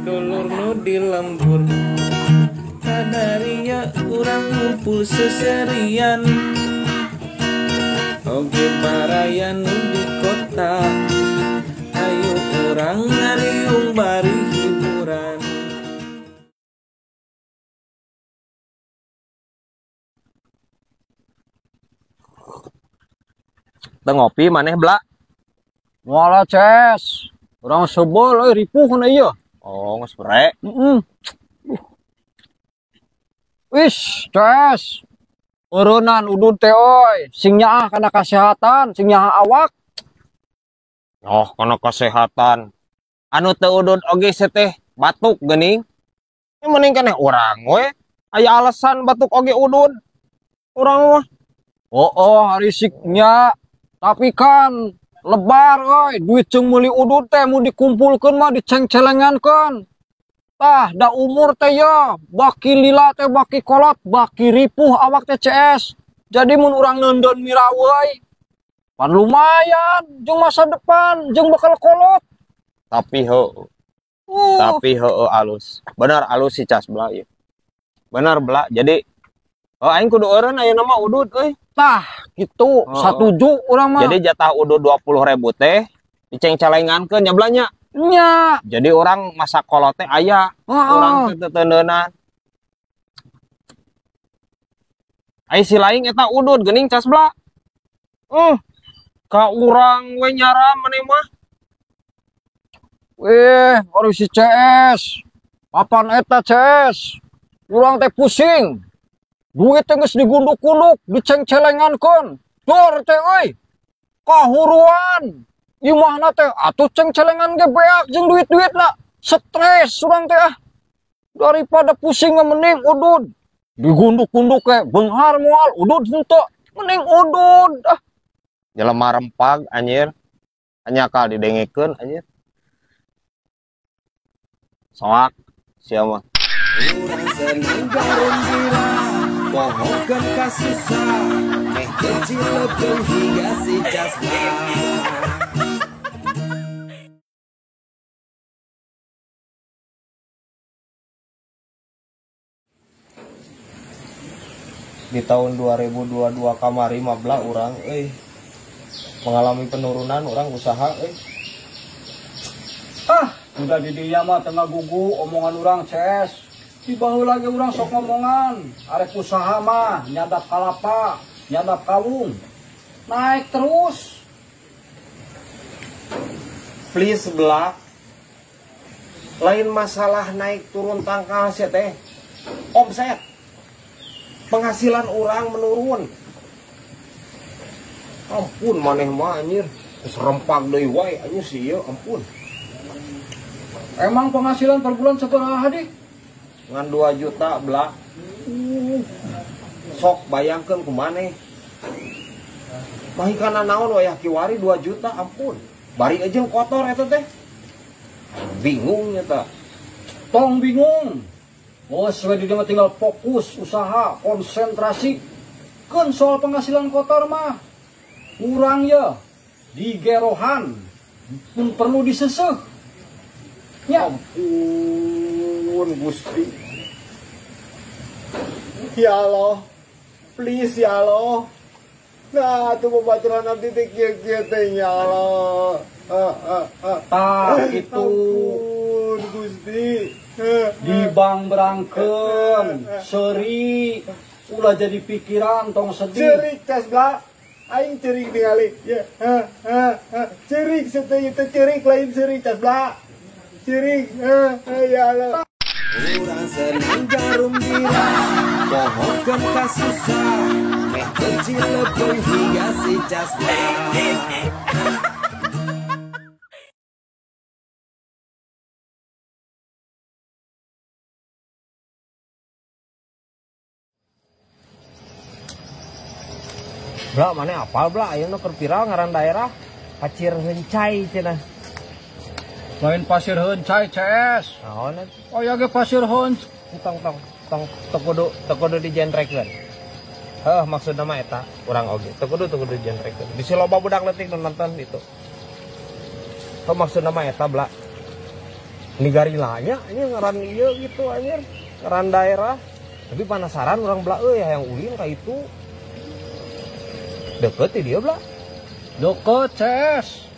Dulur nu di lembur. Kadaria urang ngumpul seserian. Oge baraya nu di kota. Ayo urang ngariung bari hiburan. Teu ngopi maneh bla? Moal Ces. Urang sebel euy ripuh na ieu. Oh, geus bere. Heeh. Wis, Ces. Eureunnan udud teh euy, sing nyaah kana kasehatan, sing nyaah awak. Oh, kana kesehatan. Anu teu udud oge teh batuk geuning. Ini mending keneh urang we. Aya alasan batuk oge udud. Urang mah. Oh, oh, harisiknya. Tapi kan lebar euy, duit jeung meuli udud teh mun dikumpulkeun mah dicengcelengankeun. Tah, da umur teh ya, baki lila teh baki kolot, baki ripuh awak teh CS. Jadi mun urang neundeun miraweuy, pan lumayan jeung masa depan, jeung bakal kolot. Tapi heueuh. Tapi heueuh alus. Bener alus si Cas bla ieu. Bener bla. Jadi oh aing kudu eureun ayeuna mah udud euy. Tah, gitu. Oh, satuju urang mah. Jadi jatah udud 20.000 teh dicengcelengankeun nya bla nya. Nya. Jadi orang masak kolot teh aya, urang teh teuteuneunnan. Ai si laing eta udud geuning Cas bla. Ka urang we nyaram maneh mah. Weh, baru si CS. Papan eta CS. Urang teh pusing. Duit teh geus digunduk-gunduk, dicengcelengankeun. Dor teh euy. Kahuruan. Imahna teh atuh cengcelengan ge beak jeung duit-duitna. Stres urang teh ah. Daripada pusing mah mending udud. Digunduk-gunduk ge beunghar moal udud henteu. Mending udud ah. Jelema rempag anjir. Anyakal didengekeun anjir. Soak sia mah. Urang seneng garembira, pohokeun kasusah, meh kecil leupeung hingga si Casbla. Di tahun 2022 kamari mah bla urang euy mengalami penurunan urang usaha euy. Ah, udah di dinya mah tengah gugu omongan urang CS. Di baheula lagi urang sok ngomongan, arek usaha mah nyadap kalapa, nyadap kawung. Naik terus. Please bla. Lain masalah naik turun tangkal sia teh. Omset. Penghasilan orang menurun. Ampun maneh mah anjir. Geus rempag deui wae anjir si ieu ampun. Emang penghasilan per bulan sabaraha dih? Ngan 2 juta bla. Sok bayangkeun ku maneh. Mahi kana naon wayah kiwari 2 juta ampun. Bari jeung kotor eta teh. Bingung nya ta. Tong bingung. Oh, sesuai di dia tinggal fokus usaha, konsentrasi. Keun soal penghasilan kotor mah kurang ya. Digerohan pun perlu diseseh. Ya ampun Gusti. Ya Allah, please ya Allah. Nah, tuh pembaturan abdi teh kieu-kieu teh ya Allah. Tah itu. Ampun Gusti. Di bank berangkeun, seuri, ulah jadi pikiran tong sedih. Cerik Cas bla. Aing cerik ningali. Ya, cerik sateu teh cerik lain seuri Cas bla. Cerik, ya Allah. Urang seneng garumbira, pohokeun kasusah, meh kecil leupeung hingga si Casbla. Bla, mana apal bla, ayeuna keur viral ngaran daerah Pasir Hencai cenah. Lain Pasir Hencai CS. Naon eta? Oh ya ge Pasir Hencai. Tong tong tong teu kudu dijentrekeun. Heuh maksudna mah eta urang oge. Teu kudu dijentrekeun. Bisi loba budak leutik nu nonton itu. Heuh maksudna mah eta bla. Ini garilanya ini ngaran ieu gitu anjir, ngaran daerah. Tapi penasaran orang belah euy hayang ulin ka itu. Deket di dia belah. Deket, CS.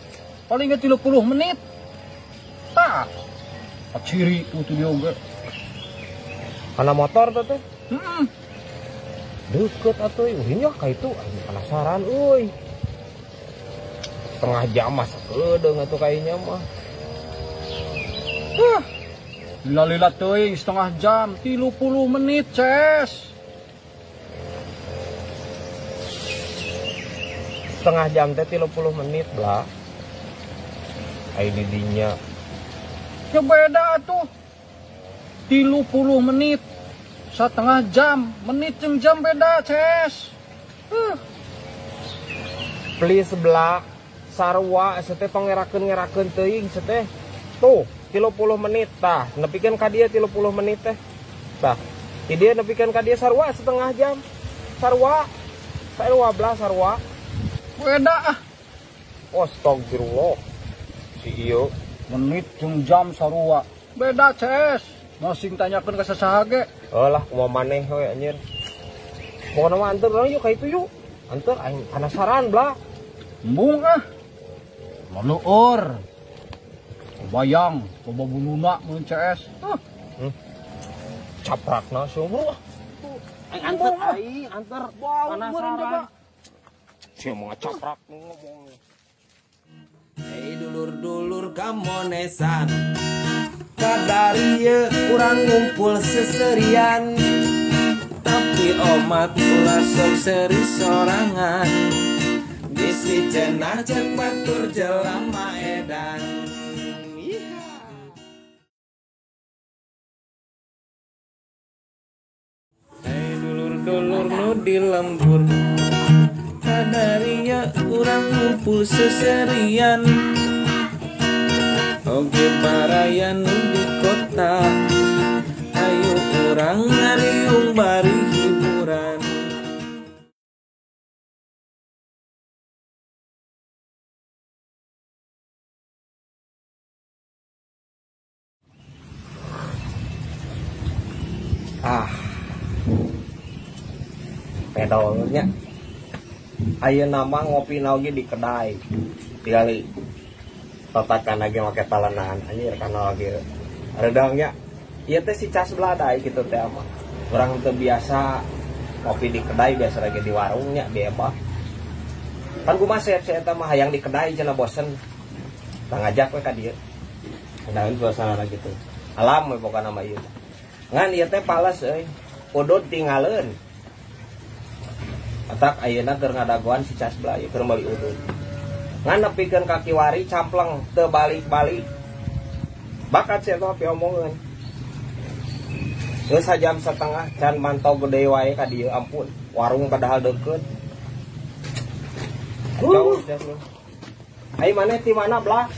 Paling ge 30 menit. Tah. Ciri tuh dia oge. Kana motor tuh teh. Heeh. Deket atuh ulin ya ka itu, aing penasaran euy. Setengah jam mah sakedeung atuh kayaknya mah. Hah. Lila-lila teuing setengah jam, 30 menit, CS. Setengah jam teh 30 menit, blah. Ai di dinya. Ya beda atuh. 30 menit. Setengah jam, menit jeung jam beda, CS. Please belah. Sarua seteh tong ngerakeun-ngerakeun teuing seteh. Tuh, 30 menit tah, nepikeun ka dieu 30 menit teh. Tah, di dieu nepikeun ka dieu sarua setengah jam. Sarua. Sarua belah sarua. Beda ah. Astagfirullah. Si ieu menit jeung jam sarua. Beda, CS. Masing tanyakeun ka sasaha ge. Heuh lah, kumaha maneh we anjir. Pokona mah anteur urang yuk ka itu yuk. Anteur aing penasaran belah. Embung ah. Maluur. Bayang, coba buluna mun CS. Huh. Caprakna sumur ah. Aing anteur aing anteur penasaran. Sia mau ngacaprak ngomong. Hei dulur-dulur kamonesan. Kadarieu urang ngumpul seserian. Tapi omat ulah sok seri sorangan. Bisi cenah cek batur jelema edan. Hei dulur-dulur nu di lembur. Kadaria urang ngumpul seserian. Oge barayan nu di kota. Ayo urang ngariung bari hiburan. Ah. Pedolnya. Ayeuna mah ngopi oge di kedai. Tingali tatakan lagi make talenan anjir kana lagi. Redangnya. Ieu teh si cas beladai kitu teh mah. Urang teu biasa ngopi di kedai, biasa lagi di warungnya di ebah. Pan kumaha sep eta mah hayang di kedai cenah bosen. Tah ngajak we ka dieu. Kunaon suasana gitu. Alam we pokona mah ieu. Ngan ieu teh pales euy. Udud tingaleun. Atak ayeuna keur ngadagoan si cas belah ieu keur meuli udud. Ngan nepikeun ka kiwari campleng teu balik-balik. Bakat sia teh piomongeun. Geus sajam setengah can mantau gede wae ka dieu ampun. Warung padahal deukeut. Jauh cas lu. Ai maneh ti mana belah?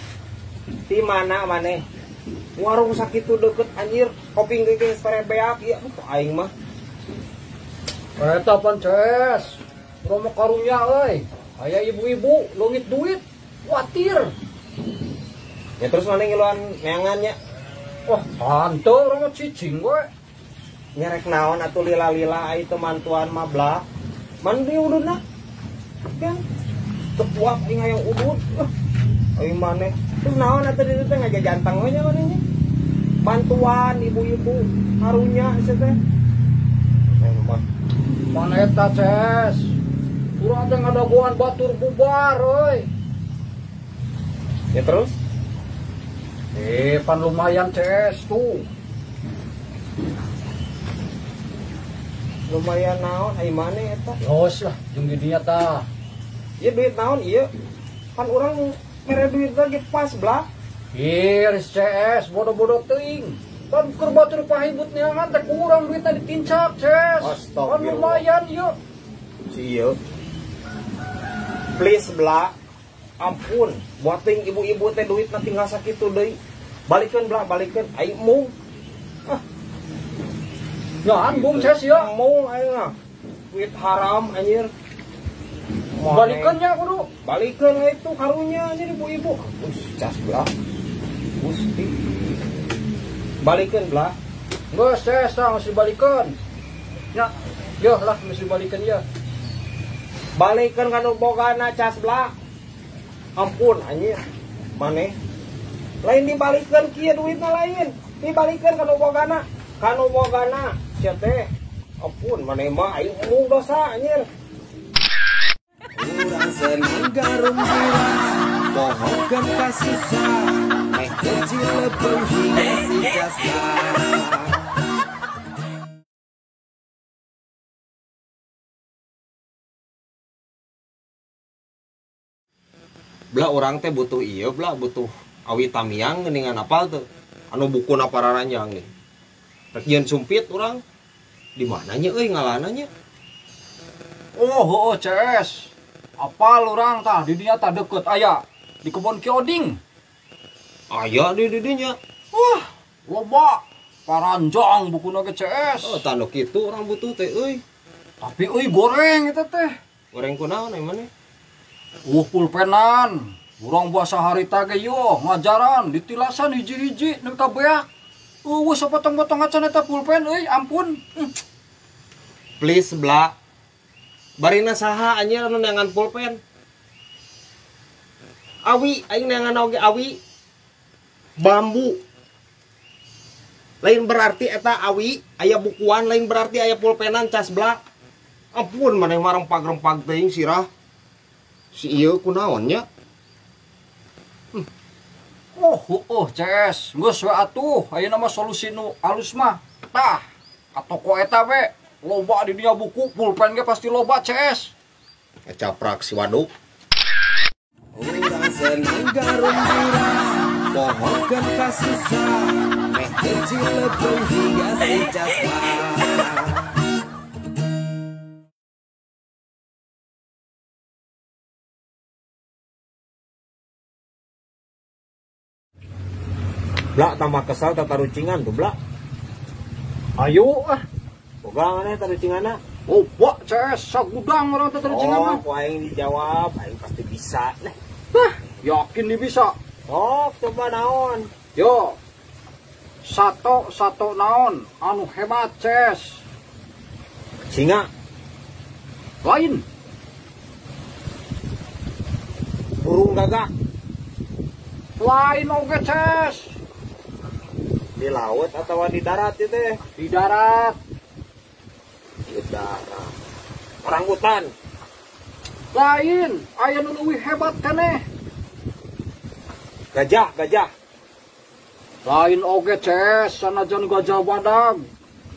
Ti mana maneh? Warung sakitu deukeut anjir, kopi geus beak ieu aing mah. Eta pan CS. Urang mah karunya euy. Aya ibu-ibu leungit duit, kuatir. Ya terus maneh ngiluan neangan nya? Wah, hanteu urang mah cicing we. Nyerek naon atuh lila-lila ai teu mantuan mah blah. Mandi ududna. Kan teu kuat aing hayang udud. Ai maneh. Terus naon atuh ditu teh ngajajantang we nya maneh nya. Bantuan ibu-ibu karunya sia teh. Mah mana eta CS. Urang teh ngadagoan batur bubar euy. Ya terus? Pan lumayan CS tuh. Lumayan naon ai maneh eta? Yos lah jeung di dinya tah. Ieu duit naon ieu? Pan urang mere duit lagi pas belah. Ieu CS bodoh-bodoh teuing. Pan keur batur pahibut neangan teh kurang duitna ditincak, CS. Pan lumayan ieu. Si ieu. Please belah. Ampun, buating ibu-ibu teh duitna tinggal sakitu deui. Balikeun belah, balikeun aing mung. Ah. Nyaan bung CS ya. Mung aing mah. Duit haram anjir. Balikeun nya kudu. Balikeun itu karunya anjir ibu-ibu. Us cas belah. Gusti. Balikeun belah. Geus CS tah geus dibalikeun. Nya, yeuh lah geus dibalikeun ieu. Balikeun ka nu bogana cas belah. Ampun anjir. Maneh lain dibalikeun kieu duitna lain. Dibalikeun ka nu bogana. Ka nu bogana sia teh. Ampun maneh mah aing embung dosa anjir. Urang senang garum girang, pohokeun kasusah, meh kecil leupeung hingga si Casbah. Blah urang teh butuh ieu blah butuh awi tamiang geuningan apal teu anu bukuna pararanjang nih. Rek jieun sumpit urang di mana nya euy ngalana nya? Oh heueuh CS. Apal urang tah di dinya tah deukeut aya di kebon Ki Oding. Aya di dinya. Wah, loba paranjang bukuna ge CS. Oh, tah nu kitu urang butuh teh euy. Tapi euy goreng eta teh. Goreng kunaon ai maneh? Pulpenan. Urang buah saharita ge yo ngajaran ditilasan hiji-hiji nepi ka beak. Eueuh sapotong-potong acan eta pulpen euy, ampun. Please bla. Barina saha anjir anu neangan pulpen. Awi aing neangan oge awi. Bambu. Lain berarti eta awi aya bukuan, lain berarti aya pulpenan cas bla. Ampun maneh mah rempag-rempag teuing sirah. Si ieu kunaon nya? Oh, oh, CS, geus we atuh, ayeuna mah solusi nu alus mah. Tah, ka toko eta we, loba di dinya buku, pulpen ge pasti loba, CS. Caprak si waduk. Urang senang garum girang, pohokeun kasusah, meh kecil leupeung hingga si Casbah. Blak tambah kesal tatarucingan tuh blak. Ayo ah. Boga maneh tarucinganna? Oh, wah CS sagudang urang tatarucingan mah. Oh, ku aing dijawab, aing pasti bisa. Nah, hah, yakin nih bisa. Oh, coba naon? Yo. Sato naon anu hebat CS. Singa. Lain. Burung gagak. Lain oge CS. Di laut atau di darat itu teh? Di darat. Di darat. Orang hutan. Lain, aya nu leuwih hebat keneh. Gajah, gajah. Lain oge CS, sanajan gajah badag.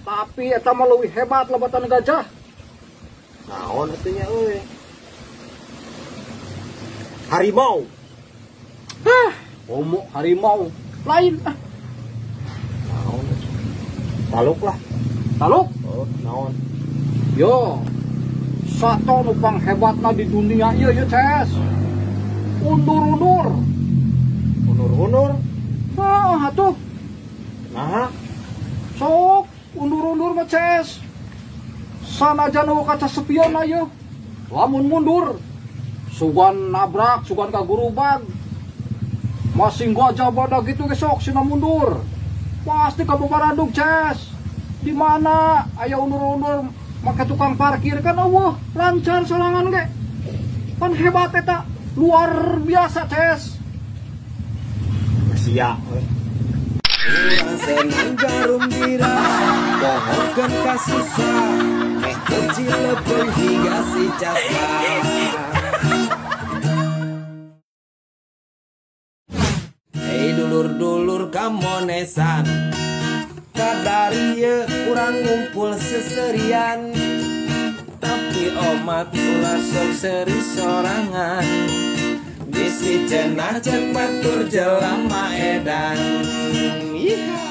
Tapi eta mah leuwih hebat lebatan gajah. Naon atuh nya euy? Harimau. Hah, homo harimau. Lain ah. Taluk lah. Taluk? Oh, naon? Yo. Sato nu panghebatna di dunia ieu ye, CS. Undur-undur. Undur-undur? Hah, atuh. Nah. Sok undur-undur mah CS. Sanajan eueuh kaca spion ieu. Lamun mundur, sugan nabrak, sugan ka gurubag. Masing gajah badag gitu ge sok sina mundur. Pasti kamu paraduk, Ces. Di mana aya undur-undur make tukang parkir kan eueuh lancar sorangan ge. Pan hebat eta, luar biasa, Ces. Sia. Urang senang garum girang, pohokeun kasusah, meh kecil leupeung hingga si Casbah. Hei dulur-dulur kamonesan, kadarieu urang ngumpul seserian. Tapi omat ulah sok seri sorangan, bisi cenah cek batur jelema edan. Iha.